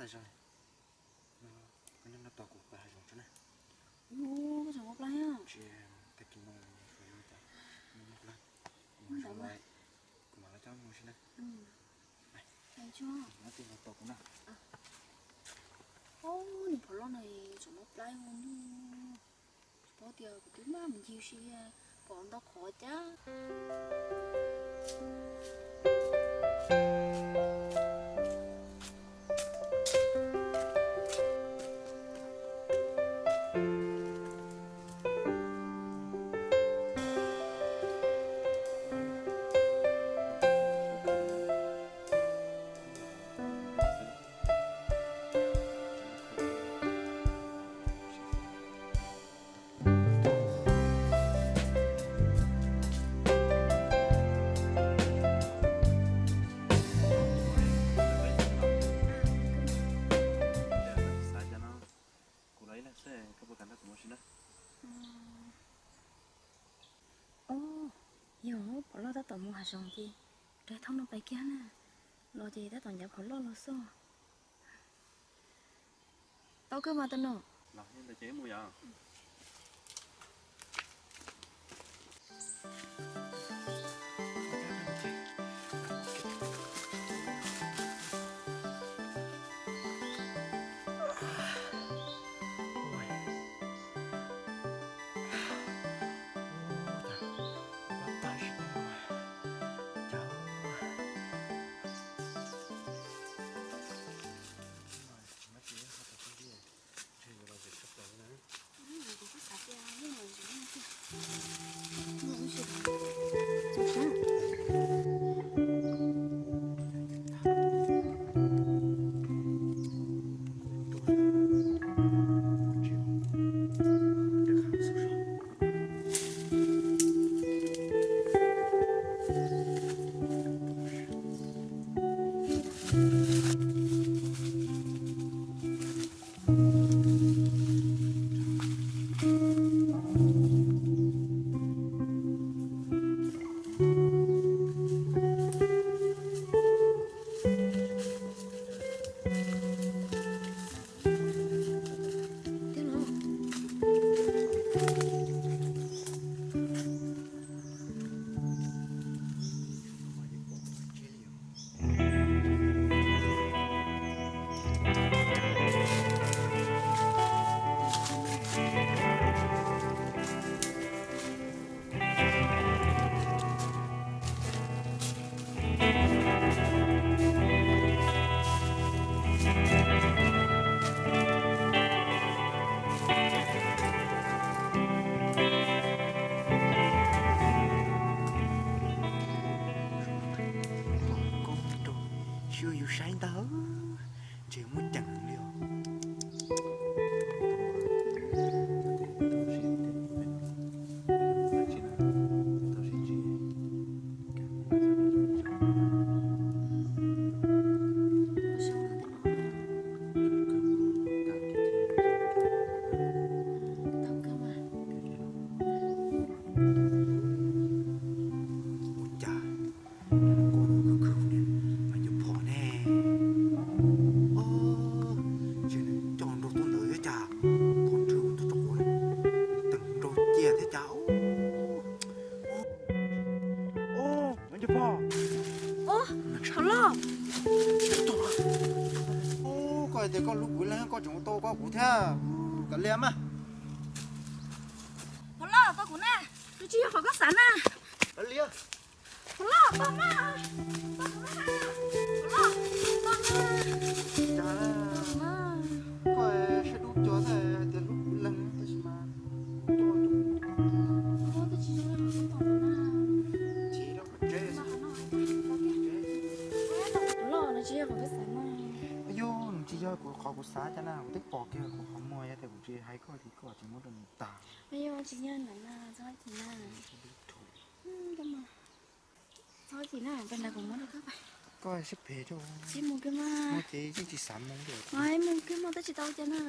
Koj nyob no tos kuv pais hav zoov tso na. Ub, koj tseem mob plab thiab? Tsis, tag kis no kuv yuav cov mob plab. Kuv mam zoo lawm, kuv mam los coj mus si na. Nyob tij los tos kuv na. Ub, nws phom loj no tseem mob plab ua luaj. Tsis paub tias kuv twb maj mus ncig si pom ntau qhov cas. Kuv los ib leeg xwb, koj puas kam nrog kuv mus si na? Ob, yog pom loj tab tom mus hav zoov ces kuv daig thooj no pais kiag na. Los ces tab tom ncav pom loj los xwb. Tau kawg mas tus no. Los ntawd ces wb mus yom. Xyov yus saib ntag, ntshe muaj ceem li os. Ua cas koj tus khwv khwv mas yuav phom ne? Ob, ntshe nws coj nrog tuaj ntawd thiab cas. Thov nrhw kuv tus tsov quav teem nrau cia thiab cas. Ob, ob, nyob nco pog. Ob, Thov Loj. Ob, koj hais tias koj hlub kuv ib leeg koj tseem ua tau koj kuv thiab. Kav liam mas. Thov Loj, tau kuv na. Twb tsis yog qhov koj xav na. Kav liam. Thov Loj, tau mas. Tau kuv na. Thov Loj, tau mas. Cas na, koj siab dub cuag xwb hais tias hlub kuv ib leeg tab sis mas kuv coj tus Thov Loj, twb tsis yog qhov koj xav na. Thov Loj, nws tsis yog qhov koj xav na. Yog nws tsis yog kuv qhov kuv xav cas na, kuv twb pom kiag kuv qhov muag, yog tias kuv tsis hais koj ces koj tsis muab rau nws tag. Yog tsis yog ntawd na, txhob chim na. Txhob chim na, peb ntawd kuv muab rau koj. Koj siab phem rau. Sib mus kiag mas. Mus ces yeej tsis xav mus li. Mus kiag mas, twb tsis tau cas na.